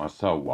ሳዋ።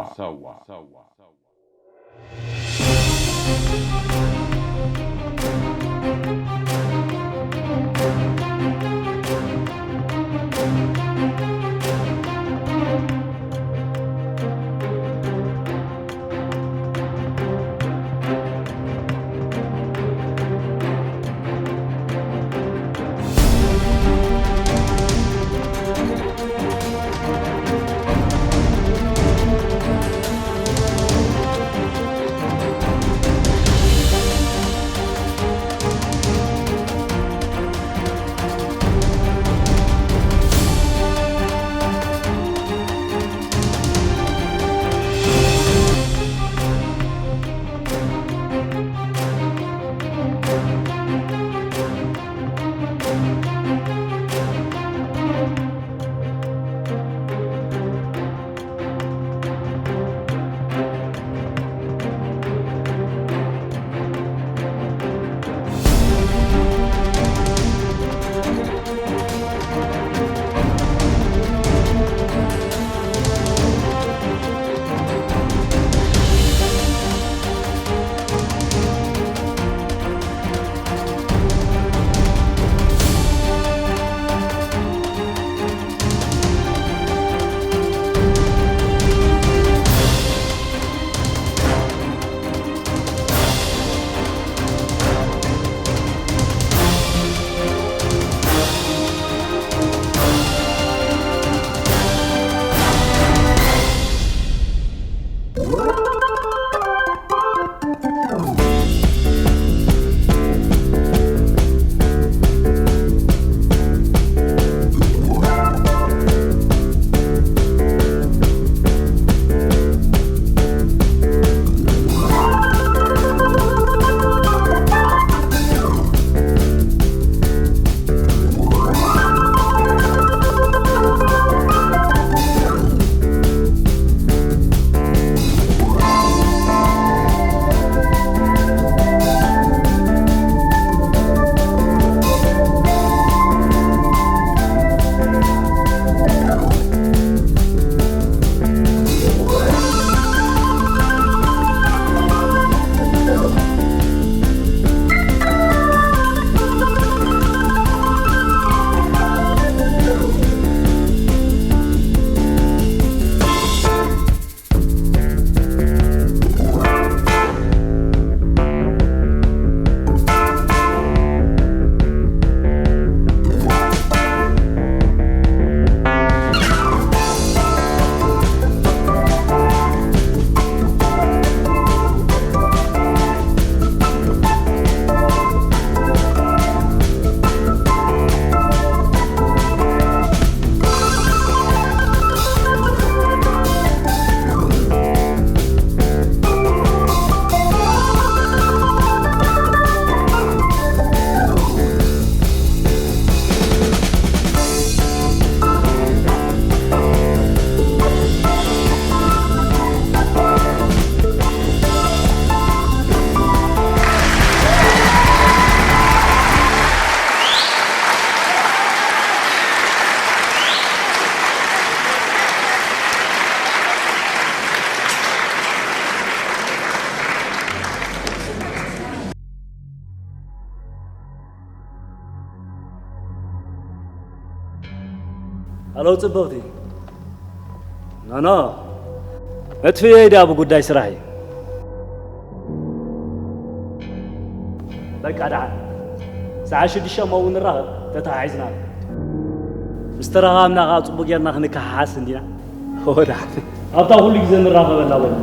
ሃሎ ጽብቕቲ። ኖኖ፣ መጥፍኤ ድያ ብጉዳይ ስራሕ እዩ። በቃ ደሓን፣ ሰዓት ሽዱሽተ እሞ እውን ንራኸብ፣ ተተሓሒዝና። ምስ ተራኸብና ከኣ ጽቡቕ ጌርና ክንከሓሓስ እንዲና። ኦ ደሓን፣ ኣብታ ኩሉ ግዜ ንራኸበላ በሉ።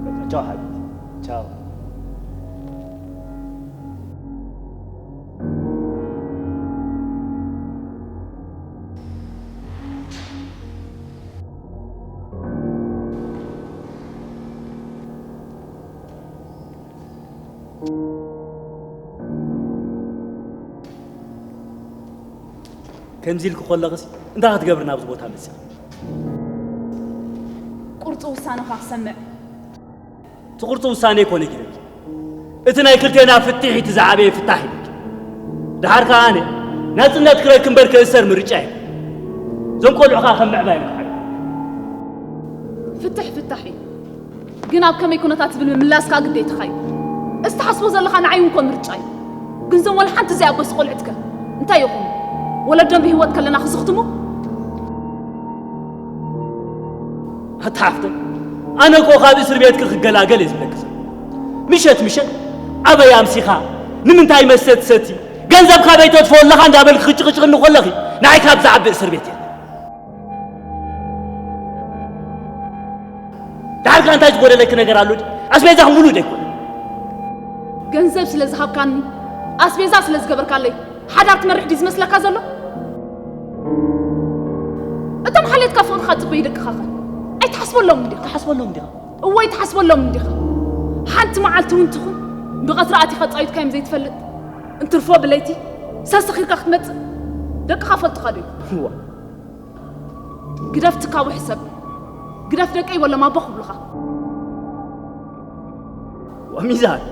በቃ ቻው ሓቢቢ፣ ቻው። ከምዚ ኢልኪ ከለኽስ እንታይ ክትገብሪ ናብዚ ቦታ መጺኺ? ቁርፂ ውሳነኻ ክሰምዕ። እቲ ቁርፂ ውሳነ ኣይኮነ ጌረኪ። እቲ ናይ ክልቴና ፍትሕ እቲ ዝዓበየ ፍታሕ እዩ። ደሓር ከኣ ኣነ ናጽነት ክረክብ እምበር ክእሰር ምርጫ እዩ። እዞም ቆልዑ ከኣ ከም ምዕባይ እዮም ክዓብዩ። ፍትሕ ፍታሕ እዩ። ግን ኣብ ከመይ ኩነታት ዝብል ምምላስ ከኣ ግዴታኻ እዩ። እዚ ትሓስቦ ዘለኻ ንዓይ እውን ኮ ምርጫ እዩ። ግን እዞም ወላ ሓንቲ ዘይኣበሱ ቆልዑትከ እንታይ ይኹኑ? ወለዶም ብህይወት ከለና ክዝኽትሙ? ኣታ ሓፍተይ፣ ኣነ እኮ ካብ እስር ቤትኪ ክገላገል እየ ዝብለኪ ዘሎ። ምሸት ምሸት ኣበይ ኣምሲኻ፣ ንምንታይ መስተ ትሰቲ፣ ገንዘብ ካበይ ተጥፍኦ ኣለኻ እንዳበልኪ ክጭቕጭቕኒ ከለኺ፣ ንዓይ ካብ ዝዓቢ እስር ቤት የለን። ዳርጋ እንታይ ዝጎደለኪ ነገር ኣሎ ድዩ? ኣስቤዛኺ ሙሉእ ዶ ኣይኮነን? ገንዘብ ስለ ዝሃብካኒ፣ ኣስቤዛ ስለ ዝገበርካለይ፣ ሓዳር ትመርሕ ድዩ ዝመስለካ ዘሎ? እቶም ሓልዮትካ ፍቕርኻ ጽበዩ ደቅኻኸ ኣይትሓስበሎም እንዲኻ? ትሓስበሎም እንዲኻ? እወ ኣይትሓስበሎም እንዲኻ? ሓንቲ መዓልቲ እውን ትኹን ብቐትሪ ኣቲኻ ጻዊትካዮም ዘይትፈልጥ፣ እንትርፎ ብለይቲ ሰሰኺርካ ክትመጽእ ደቅኻ ፈልጡኻ ዶ እዮም? እዋ። ግደፍ ትካቦ ሕሰብ። ግደፍ ደቀይ በሎም ኣቦ ክብሉኻ። ወሚዛን፣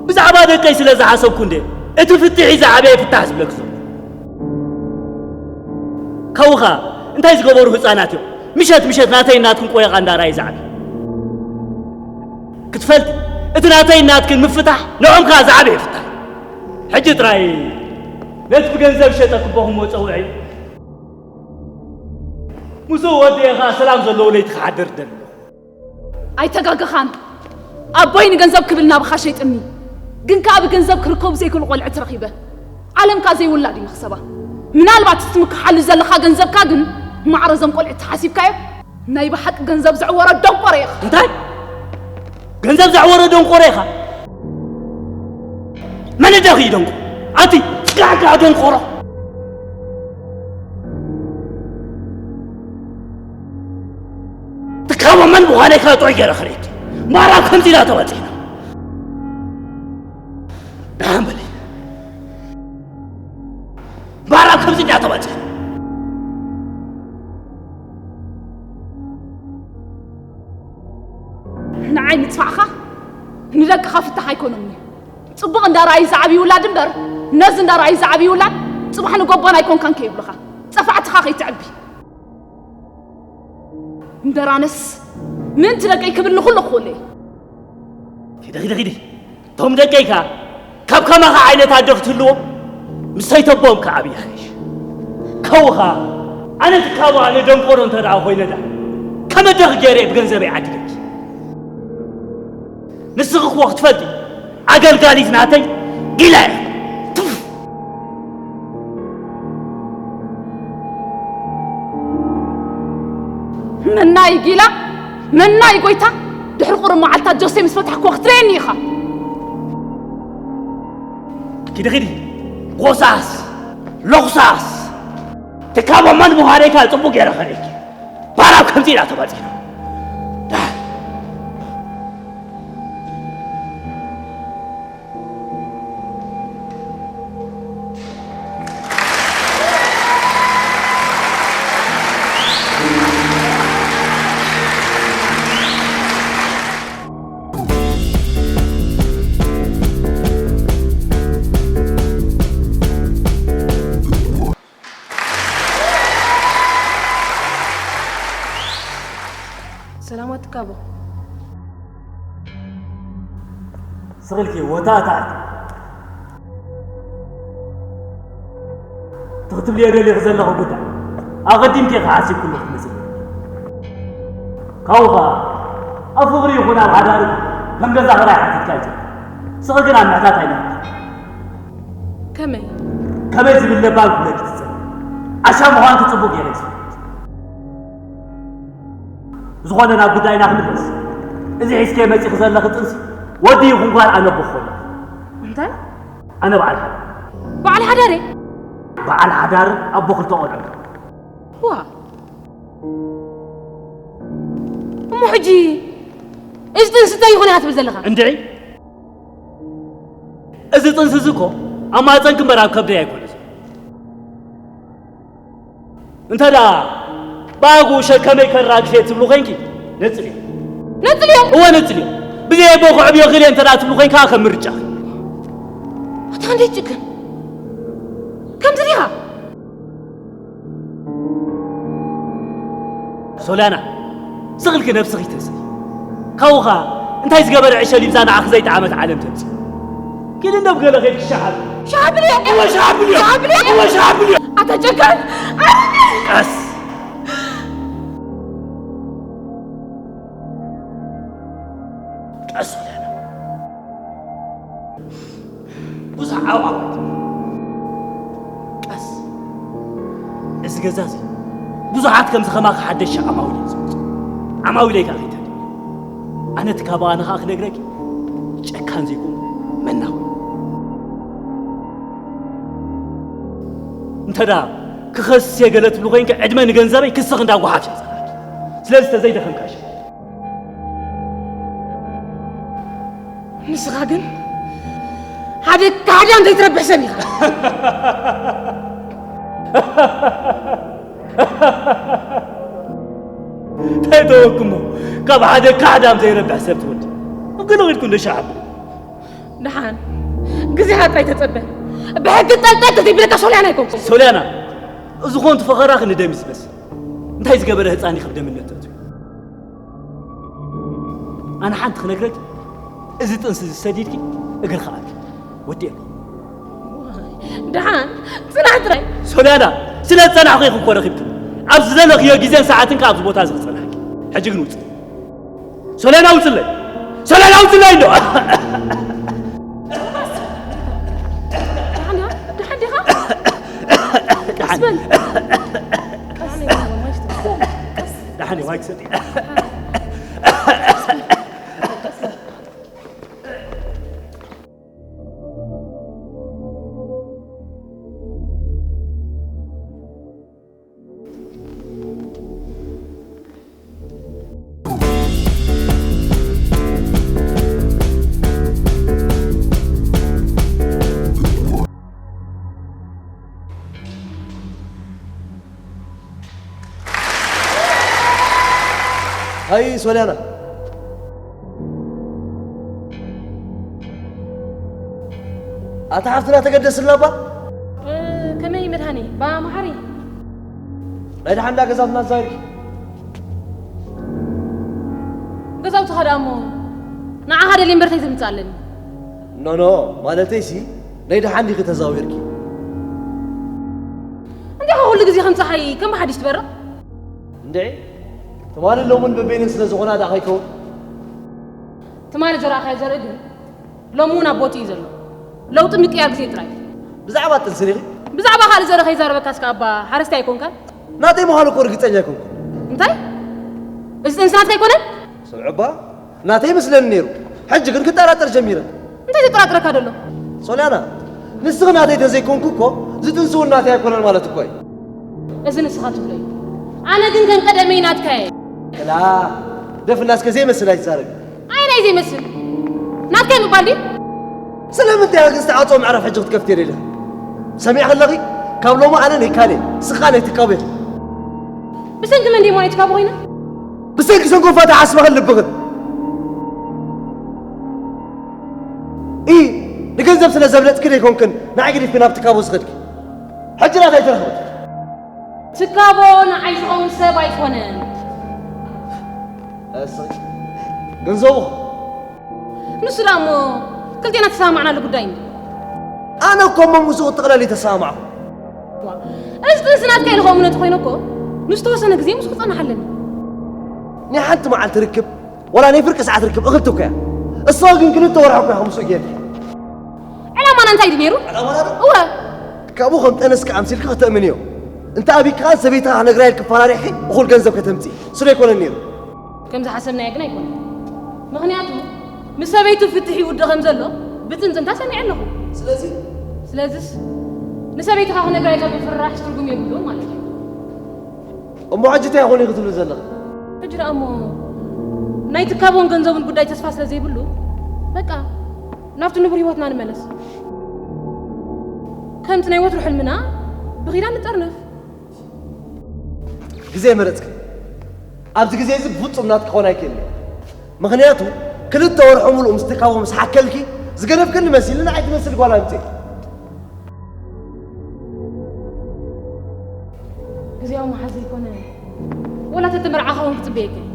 ብዛዕባ ደቀይ ስለ ዝሓሰብኩ እንደ እቲ ፍትሒ ዝዓበየ ፍታሕ ዝብለኪ ዘሎ። ካብኡ ኸኣ እንታይ ዝገበሩ ህጻናት እዮም ምሸት ምሸት ናተይ ናትክን ቆየቓ እንዳረኣዩ ዝዓብዩ? ክትፈልጢ፣ እቲ ናተይ ናትክን ምፍታሕ ንዖም ከኣ ዝዓበየ ፍታሕ። ሕጂ ጥራይ ነቲ ብገንዘብ ሸጠ ክቦኹሞ ጸውዒ። ምስኡ ወዲኤ ኸኣ ሰላም ዘለዎ ለይቲ ክሓድር እደሊ ኣለኹ። ኣይተጋገኻን። ኣቦይ ንገንዘብ ክብል ናብኻ ሸይጥኒ። ግን ከኣ ብገንዘብ ክርከቡ ዘይክእሉ ቆልዑት ረኺበ። ዓለም ከኣ ዘይውላድ እዩ መኽሰባ። ምናልባት እቲ ትምክሓሉ ዘለኻ ገንዘብካ ግን ማዕረ እዞም ቆልዑት ተሓሲብካዮ? ናይ ብሓቂ ገንዘብ ዘዕወረ ደንቆሮ ኢኻ። እንታይ? ገንዘብ ዘዕወረ ደንቆሮ ኢኻ? መን ደኺ ደንቆሮ? ኣቲ ጋጋ ደንቆሮ። ትካቦ መን ምዃነይ ከኣ ጥዑይ ገይረ ክርእየኪ። ማራ ከምዚ ኢላ ተባጺሕና። ደሓን በሊ። ማራ ከምዚ ኢላ ተባጺሕና። ንዓይ ምጽፋዕኻ ንደቅኻ ፍታሕ ኣይኮኖምን እዩ። ጽቡቕ እንዳረኣዩ ዝዓብዩ ውላድ እምበር፣ ነዚ እንዳረኣዩ ዝዓብዩ ውላድ ጽባሕ ንጎቦን ኣይኮንካን ከይብሉኻ፣ ጸፋዕትኻ ከይትዕቢ። እምበር ኣነስ ምእንቲ ደቀይ ክብል ንኹሉ ክኽእል እየ። ኪዲ፣ ኪዲ፣ ኪዲ። እቶም ደቀይ ከኣ ካብ ከማኻ ዓይነት ኣደ ክትህልዎም፣ ምስ ሰይተቦም ከኣ ኣብያ ኸይሽ። ከውኻ፣ ኣነ ትካቡ ኣነ ደንቆሮ እንተ ደኣ ኮይነ ደኣ፣ ከመ ደኺ ገይረ እየ ብገንዘበይ ዓዲገኪ። ንስኺ እኮ ክትፈልጢ፣ ኣገልጋሊት ናተይ ጊላ እያ። ቱፍ! መናይ ጊላ፣ መናይ ጎይታ፣ ድሕሪ ቁሩብ መዓልታት ጆሴ ምስ ፈታሕክዎ ክትርእየኒ ኢኻ። ኪዲ ኪዲ፣ ጎሳስ፣ ሎኽሳስ፣ ትካቦ መን ምዃነይ ከኣ ጽቡቕ ገይረ ከርእየኪ። ባራብ ከምዚ ኢና ተባጺና። ዳ- ሰላማት ትካቦ። ስቕልኪ ወታእታ። እቲ ክትብልዮ ደሊኺ ዘለኺ ጉዳይ ኣቐዲምኪ ኢኺ ሓሲብክሉ ክትመስል። ካብኡ ኸኣ ኣብ ፍቕሪ ይኹን ኣብ ሓዳር ከም ገዛ ኽራይ ሓቲትካ ኣይትፈልጥን። ንስኺ ግን ኣብ ምሕታት ኣይነበርክን። ከመይ? ከመይ ዝብል ለባም ክብለኪ ትጽዕሪ። ዓሻ ምዃንኪ ጽቡቕ ገይረ እየ ዝፈልጥ። ዝኾነ ናብ ጉዳይና ክንምለስ። እዚ ሒዝኪ መጺኺ ዘለኺ ጥንሲ ወዲ ይኹን ጓል ኣነ ኣቦ ክኾን። እንታይ? ኣነ በዓል ሓዳር። በዓል ሓዳር እየ? በዓል ሓዳር ኣቦ ክልተ ቆልዑ። ዋ። እሞ ሕጂ እዚ ጥንሲ እንታይ ይኾን ኢኻ ትብል ዘለኻ? እንድዒ። እዚ ጥንሲ እዚ እኮ ኣብ ማህጸንኪ እምበር ኣብ ከብደይ ኣይኮነን። እንተ ደኣ ብኣግኡ ሸከመይ ከራግፍ እየ ትብሉ ኮይንኪ፣ ነጽልዮ። ነጽልዮ? እወ፣ ነጽልዮ። ብዘይ ኣቦ ክዕብዮ ክእል እየ እንተ ደኣ ትብሉ ኮይንካ፣ ከም ምርጫ። ኣታ እንዴት ጭክን? ከምዚ ዲኻ? ሶልያና፣ ስቕልኪ ነብስኺ ተስኢ። ካብኡ ኸኣ እንታይ ዝገበረ ዕሸል ይብዛ ንዓኺ ዘይጠዓመት ዓለም ተምጽእ። ኪዲ እንዶ ብገለ ኸይድኪ ሻሓብ። ሻሓብ ብልዮ! እወ ሻሓብ ብልዮ! ሻሓብ ብልዮ! እወ ሻሓብ ብልዮ! ኣታ ጨካን! ኣርኒ! ቀስ። ቀስ ወለና። ብዙሕ ዓቕሚ። ቀስ። እዚ ገዛ እዚ ብዙሓት ከምዚ ከማኺ ሓደሽ ዓማዊል እዮም ዝመጹ። ዓማዊለይ ከኣ ከይተድሊ። ኣነ እቲ ካብ ኣነ ከኣ ክነግረኪ ጨካን ዘይኮንኩ መናዊ። እንተ ደኣ ክኸስስ እየ ገለ ትብሊ ኮይንኪ ዕድመ ንገንዘበይ ክስኽ እንዳ ጓሓፍ እየ ዝጸንሓኪ። ስለዚ ተዘይደኸምካ ይሻል። ንስኻ ግን ሓደ ካህዳም ዘይትረብሕ ሰብ ኢኻ። እንታይ ተወኩሞ ካብ ሓደ ካህዳም ዘይረብሕ ሰብ ትወድ? እግን ኺድኩ እንደ ሻዕብ። ደሓን ግዜኻ ጥራይ ተጸበ። ብሕጊ ጠልጠል ተዘይብለካ ሶልያና ኣይኮንኩ። ሶልያና፣ እዚ ኾን ትፈኸራኺ ንደም ይስበስ። እንታይ ዝገበረ ህፃን ይኽብ ደምነት ተእትዩ? ኣነ ሓንቲ ክነግረኪ፣ እዚ ጥንሲ እዚ ሰዲድኪ እግርኺ ኣብኪ። ወዲኤ። ደሓን ጽናሕ ጥራይ። ሶልያና፣ ስለ ዝጸናሕኩ ኢኺ እኮ ረኺብኪ። ኣብ ዝደለኽዮ ግዜን ሰዓትን ከኣ ኣብዚ ቦታ እዚ ክጸናሕኪ። ሕጂ ግን ውጽእ። ሶልያና ውጽለይ። ሶልያና ውጽለይ እንዶ። ደሓን ዲኻ? ደሓን ዲኻ? ቀስ በል። ደሓን እየ፣ ማይ ስተይ። ደሓን እየ፣ ማይ ክሰቲ። ሃይ ሶልያና፣ ኣታ ሓፍትና ተገደስልና እባ። እ፣ ከመይ መድሃኒ? ባ መሓሪ? ናይ ደሓን እንዳ ገዛትና ኣዛይርኪ። ገዛውትኻ ደኣ እሞ ንዓኻ ደልየ እምበር እንታይ ዘምጽእ ኣለኒ? ኖ፣ ኖ፣ ማለተይሲ ናይ ደሓን ዲኺ ተዛዊርኪ? እንዲኻ ኩሉ ግዜ ከም ጸሓይ ከም ብሓድሽ ትበርቕ? እንድዒ፣ ትማሊ ሎምን በበይነን ስለ ዝኾና ደኣ ከይከውን። ትማሊ ዘራእኻዮ ዘርኢ ግን ሎሚ እውን ኣብ ቦትኡ እዩ ዘሎ። ለውጢ ምቅያር ግዜ ጥራይ። ብዛዕባ ጥንሲ ዲኺ? ብዛዕባ ካልእ ዘርኢ ከይዛረበካ እስከ ኣባ ሓረስታይ ኣይኮንካን? ናተይ ምዃኑ እኮ ርግጸኛ ኣይኮንኩን። እንታይ? እዚ ጥንሲ ናትካ ኣይኮነን? ስምዒ እባ፣ ናተይ ይመስለኒ ነይሩ። ሕጂ ግን ክጠራጠር ጀሚረ። እንታይ ዘጠራጥረካ ዘሎ? ሶልያና፣ ንስኺ ናተይ ተዘይኮንኩ እኮ፣ እዚ ጥንሲ እውን ናተይ ኣይኮነን ማለት እኮ እዩ። እዚ ንስኻ ትብሎ እዩ። ኣነ ግን ከም ቀደመይ ናትካ እየ። ክላ፣ ደፍና እስከ ዘይመስል ኣይትዛረቢ። ኣይ ናይ ዘይመስል። ናትካ ምባል ድዩ? ስለምንታይ ኢኻ ግን ዝተዓጽወ ምዕራፍ ሕጂ ክትከፍትዮ ደሊኺ? ሰሚዕኺ ኣለኺ? ካብ ሎሚ ኣነ ናይ ካሌ፣ ንስኻ ናይ ትካቦ ኢኺ። ብሰንኪ መን ድየ ናይ ትካቦ ኮይነ? ብሰንኪ ሰንኮፋ ተሓስበኽን ልብኽን። ኢ፣ ንገንዘብ ስለ ዘብለጽኪ ደይኮንክን ንዓይ ገዲፍኪ ናብ ትካቦ ዝኸድኪ። ሕጂ ናተይ ተረኽበ። ትካቦ ንዓይ ዝኸውን ሰብ ኣይኮነን። እሰይ፣ ገንዘቡ። ንሱ ደኣ እሞ ክልቴና ተሰማማዕናሉ ጉዳይ እንዲ። ኣነ እኮ እሞ ምስኡ ጥቕለል ተሰማማዕኩ። ዋ፣ እዚ ጥንሲ ናትካ ኢሉ ከምኡ ነቲ ኮይነ እኮ ንዝተወሰነ ግዜ ምስኡ ክጸንሕ ኣለኒ። ናይ ሓንቲ መዓልቲ ርክብ፣ ወላ ናይ ፍርቂ ሰዓት ርክብ እኽልቲ እኮ እያ። እሳ ግን ክልተ ወርሒ እኮ እያ ምስኡ ጌርኪ። ዕላማና እንታይ ድዩ ነይሩ? ዕላማና ዶ? እወ። ካብኡ ከም ጠነስካ ኣምሲልካ ከተእምንዮ። እንተ ኣቢካ ሰበይትኻ ክነግራ ኢልኪ ፈራሪሕኪ እኹል ገንዘብ ከተምጽኢ። ስለ ኣይኮነን ነይሩ። ከም ዝሓሰብናዮ ግን ኣይኮነን። ምኽንያቱ ምስ ሰበይቱ ፍትሕ ይውዲ ከም ዘሎ ብጽንጽንታ ሰሚዐ ኣለኹ። ስለዚ? ስለዚስ ንሰበይትኻ ክነግራ ኢልካ ምፍርራሕስ ትርጉም የብሉን ማለት እዩ። እሞ ሕጂ እንታይ ይኾን ኢኺ ትብሊ ዘለኺ? ሕጂ ደኣ እሞ ናይ ትካቦን ገንዘቡን ጉዳይ ተስፋ ስለ ዘይብሉ፣ በቃ ናብቲ ንቡር ህይወትና ንመለስ። ከምቲ ናይ ወትሩ ሕልምና ብኺዳን ንጠርነፍ። ግዜ መረጽኪ። ኣብዚ ግዜ እዚ ብፍጹም ናትኪ ክኾን ኣይክእልን እዩ። ምኽንያቱ ክልተ ወርሒ ሙሉእ ምስ ትካቦ ምስ ሓከልኪ ዝገደፍክኒ መሲሉ ንዓይ ትመስል ጓል ኣምጺእ። ግዜያዊ መሓዛ ዘይኮነ፣ ወላ ተተመርዓኻ እውን ክጽበየካ እየ።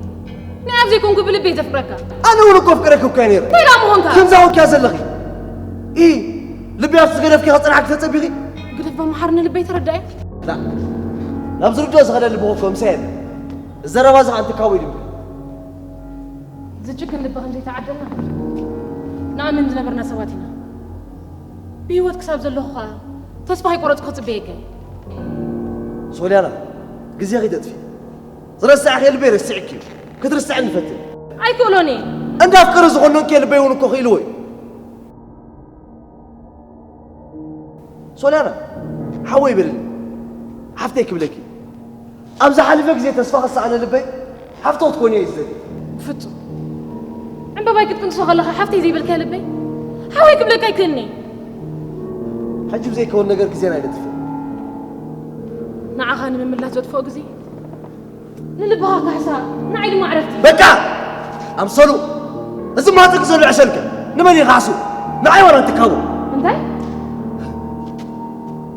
ናይ ኣብ ዘይኮንኩ ብልበይ ዘፍቅረካ። ኣነ እውን እኮ ኣፍቅረኪ እኮ እየ ነይረ። እንታይ ደኣ ምኾንካ? ከምዛ ወኪያ ዘለኺ። ኢ፣ ልቢ ኣብቲ ዝገደፍኪ ከጽንዓኪ ተጸቢኺ? ግደፍ በመሓርኒ ልበይ ተረዳእዮ። ላ፣ ናብ ዝርድኦ ዝኸደ ልቢ እኮ ምሳይ የለ። ዘረባ እዚ ከኣ እንትካቡ እዩ ድምካ። ዝጭክን ልቢ ከም ዘይተዓደልና ንኣምን ዝነበርና ሰባት ኢና። ብህይወት ክሳብ ዘለኹ ከኣ ተስፋ ከይቆረጽኩ ክጽበየካ እየ። ሶልያና፣ ግዜኺ ተጥፊ። ዝረሳዕኪ ልበይ ረሲዕኪ እዩ። ክትርስዕኒ ይፈትን። ኣይክእሎን እየ። እንዳ ኣፍቀረ ዝኾኖ እንከ ልበይ እውን እኮ ክኢልዎ እዩ። ሶልያና፣ ሓወይ በልኒ። ሓፍተይ ክብለኪ። ኣብ ዝሓለፈ ግዜ ተስፋ ከሰኣነ ልበይ ሓፍቶ ክትኮኒ እየ ዝደሊ። ፍጹም። ዕምበባይ ክትቅንጥሶ ከለኻ ሓፍተይ ዘይበልካዮ ልበይ ሓወይ ክብለካ ኣይክእልን እየ። ሕጂ ብዘይከውን ነገር ግዜና ኣይነጥፍእ። ንዓኻ ንምምላስ ዘጥፍኦ ግዜ ንልብኻ ካሕሳ፣ ንዓይ ድማ ዕረፍቲ። በቃ! ኣምሰሉ! እዚ ማጠቂ ዘሎ ዕሸልከ ንመን ይኻሱ? ንዓይ ዋላ ትካቡ? እንታይ?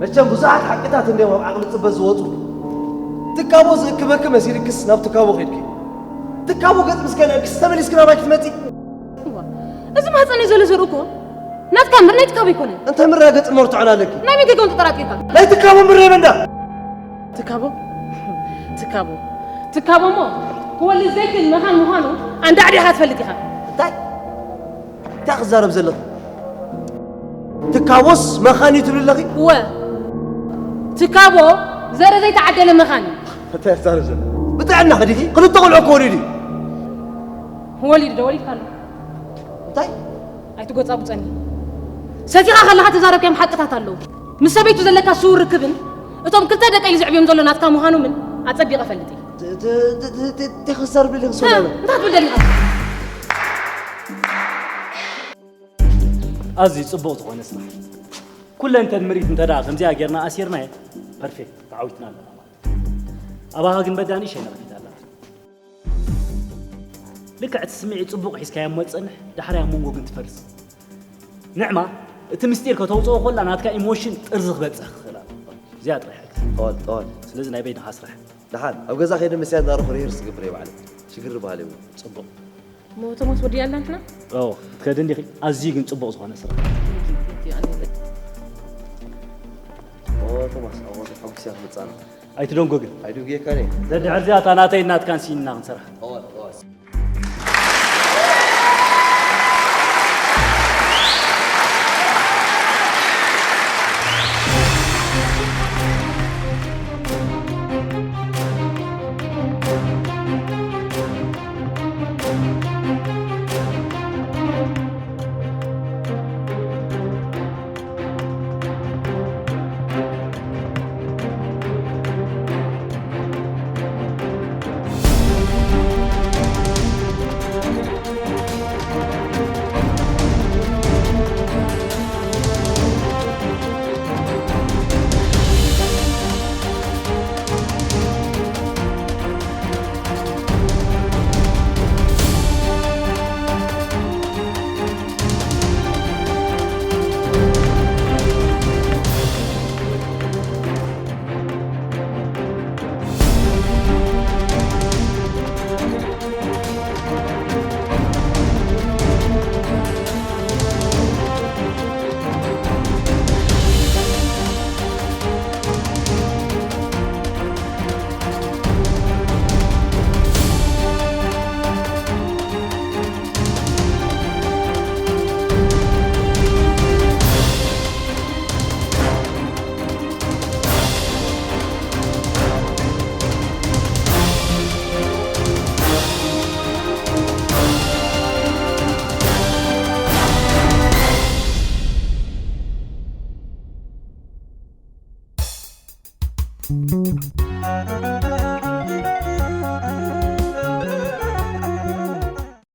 መቸም ብዙሓት ሓቅታት እንዲዮም ኣብ ዓቕሊ ጽበት ዝወጹ። ትካቦ ዝእክበኪ መሲልክስ ናብ ትካቦ ኸድኪ። ትካቦ ገጽ ምስ ከነእክስ ተመሊስኪ ናባይ ክትመጺ? እዋ፣ እዚ ማህፀነይ ዘሎ ዘርኢ እኮ ናትካ እምበር ናይ ትካቦ ኣይኮነን። እንተ ምራ ገጽ መርትዖን ኣለኪ። ናይ መን ገገውን ተጠራጢርካ? ናይ ትካቦ ምረ በንዳ። ትካቦ? ትካቦ። ትካቦ እሞ ክወልድ ዘይክእል መኻን ምዃኑ ኣንዳዕዲኻ ትፈልጥ ኢኻ። እንታይ? እንታይ ክዛረብ ዘለኺ? ትካቦስ መኻን እዩ ትብሊ ኣለኺ? እወ። ትካቦ ዘረ ዘይተዓደለ መኻን እዩ። እንታይ ትዛረብ ዘለኺ? ብጥዕና ኸዲኺ ክልተ ቆልዑ እኮ ወሊዱ እዩ። ወሊዱ ዶ ወሊድካ ኣሎ? እንታይ? ኣይትጎጻጉጸኒ። ሰቲኻ ከለኻ ተዛረብካዮም ሓቅታት ኣለዉ። ምስ ሰበይቱ ዘለካ ስዉር ርክብን እቶም ክልተ ደቀይ ዘዕብዮም ዘሎ ናትካ ምዃኖምን ኣጸቢቐ እፈልጥ እየ። ተ-፣ ተ-፣ ተ-፣ ተ-፣ ተ-፣ ተኸሳር ብልኽ ሶልያና። እንታይ ትብል ደሊኻ? ኣዝዩ ጽቡቕ ዝኾነ ስራሕ። ኩለን ተን ምርኢት እንተ ደኣ ከምዚኣ ጌርና ኣሲርናየ፣ ፐርፌክት፣ ተዓዊትና ኣለና ማለት እዩ። ኣባኻ ግን በዳ ንእሽተይ ነቐፌታ ኣላትኒ። ልክዕ እቲ ስምዒት ጽቡቕ ሒዝካዮ እሞ ትጸንሕ፣ ዳሕራይ ኣብ መንጎ ግን ትፈርስ። ንዕማ፣ እቲ ምስጢር ከተውጽኦ ከላ ናትካ ኢሞሽን ጥርዚ ክበጽሕ ክኽእል ኣለዎ። እዚኣ ጥራሕ እያ። ጠዋል፣ ጠዋል። ስለዚ ናይ በይንኻ ስራሕ። ደሓን፣ ኣብ ገዛ ከይደ ምስያ እናረኹ ሪሄርስ ክገብር እየ ባዕለይ። ሽግር ዝበሃል የብሉን። ጽቡቕ። እሞ ቶማስ ወዲኣ ኣላ እንትና? ኦ፣ ክትከዲ እንዲኺ? ኣዝዩ ግን ጽቡቕ ዝኾነ ስራሕ። ኦ፣ ቶማስ፣ ኣብ ወርሒ ሓጉስ እያ ክትመጽኣና። ኣይትደንጎ ግን። ኣይድንጉየካን እየ። ዘድሕር እዚኣ እታ ናተይን ናትካን ሲንና ክንሰርሓ። እወ፣ እወ።